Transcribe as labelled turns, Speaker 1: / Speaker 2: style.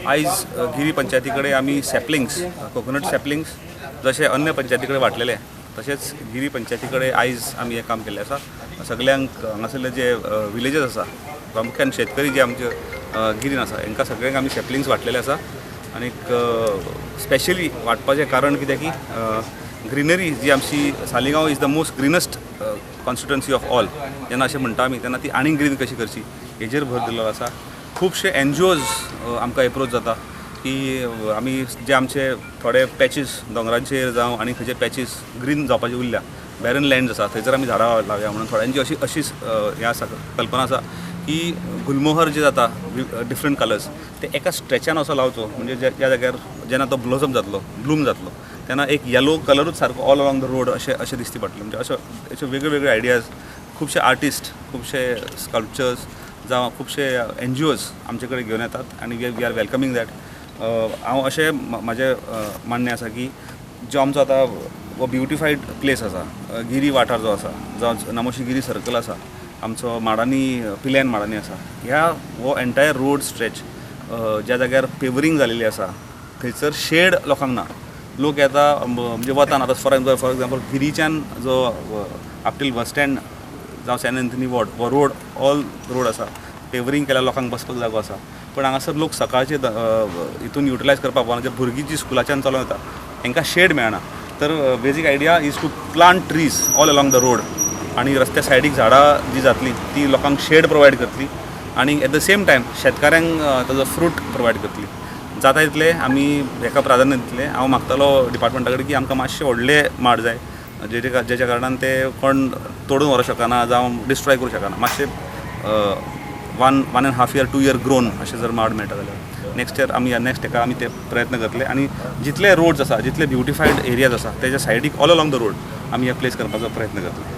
Speaker 1: आयज गिरी पंचायती कडेन आमी सॅपलिंग्स, कोकोनट सॅपलिंग्स जशे अन्य पंचायती कडेन वांटलेले, तशेंच गिरी पंचायती कडेन आयज आमी हें काम केल्लें आसा. सगल्यांक हांगासरले जे विलेजस आसा, प्रामुख्यान शेतकरी जे आमचे गिरीन आसा, हांकां सगळ्यांक आमी सॅपलिंग्स वांटलेले आसा. आनीक स्पेशली वांटपाचें कारण कितें की ग्रिनरी जी आमची Saligao is the most greenest constituency of all जेन्ना अशें म्हणटा आमी, तेन्ना ती आनीक ग्रीन कशी करची हेजेर भर दिल्लो आसा. खुबशे एनजीओज आमकां एप्रोच जाता की आमी जे आमचे थोडे पॅचीस दोंगरांचेर जावं आनी खंयचे पॅचीस ग्रीन जावपाचे उरल्या, बॅरन लँड्स आसा, थंयसर आमी झाडां लावया म्हणून थोड्यांची अशी अशीच हें आसा, कल्पना आसा की गुलमोहर जे जाता डिफरंट कलर्स, ते एका स्ट्रेचान असो लावचो, म्हणजे ज्या जाग्यार जेन्ना तो ब्लोसम जातलो, ब्लूम जातलो, तेन्ना एक येलो कलरूच सारको ऑल अलॉंग the road अशें अशें दिसती पडटलें. म्हणजे अशे अशे वेगळे वेगळे आयडियाज खुबशे आर्टिस्ट, खुबशे स्कल्पचर्स जावं खुबशे एनजीओज आमचे कडेन घेवन येतात आनी we are welcoming that. हांव अशें म्हाजें मान्य आसा की जो आमचो आतां हो ब्युटिफायड प्लेस आसा, गिरी वाठार जो आसा, जावं नामोशी गिरी सर्कल आसा, आमचो माडांनी पिल्यान माडांनी आसा, ह्या हो एंटायर रोड स्ट्रेच ज्या जाग्यार पेवरींग जालेली आसा, थंयसर शेड लोकांक ना. लोक येता, म्हणजे वतान आतां फॉर एग्जाम्पल गिरीच्यान जो आपटील बस स्टँड जावं सेंट एंथनी वॉर्ड, हो रोड, ऑल रोड आसा, पेवरींग केल्या, लोकांक बसपाक जागो आसा, पण हांगासर लोक सकाळचे हितून युटिलायज करपाक पावना. जे भुरगीं जी स्कुलाच्यान चलोन येता, हांकां शेड मेळना. तर basic idea is to plant trees all along the road आनी रस्त्या सायडीक झाडां जी जातली ती लोकांक शेड प्रोवायड करतली आनी एट the same time शेतकाऱ्यांक ताजो फ्रूट प्रोवायड करतली. जाता तितले आमी हेका प्राधान्य दितले. हांव मागतालो डिपार्टमेंटा कडेन की आमकां मातशे व्हडले माड जाय, जेच्या कारणान ते कोण तोडून व्हरूंक शकना जावं डिस्ट्रॉय करूंक शकना. मातशे 1, 1.5 year, 2 year grown अशें जर माड मेळटा जाल्यार नेक्स्ट इयर आमी नेक्स्ट हेका आमी ते प्रयत्न करतले. आनी जितले रोड्स आसा, जितले ब्युटिफायड एरियाज आसा, तेज्या सायडीक ऑल अलॉंग the road आमी हे प्लेस करपाचो प्रयत्न करतले.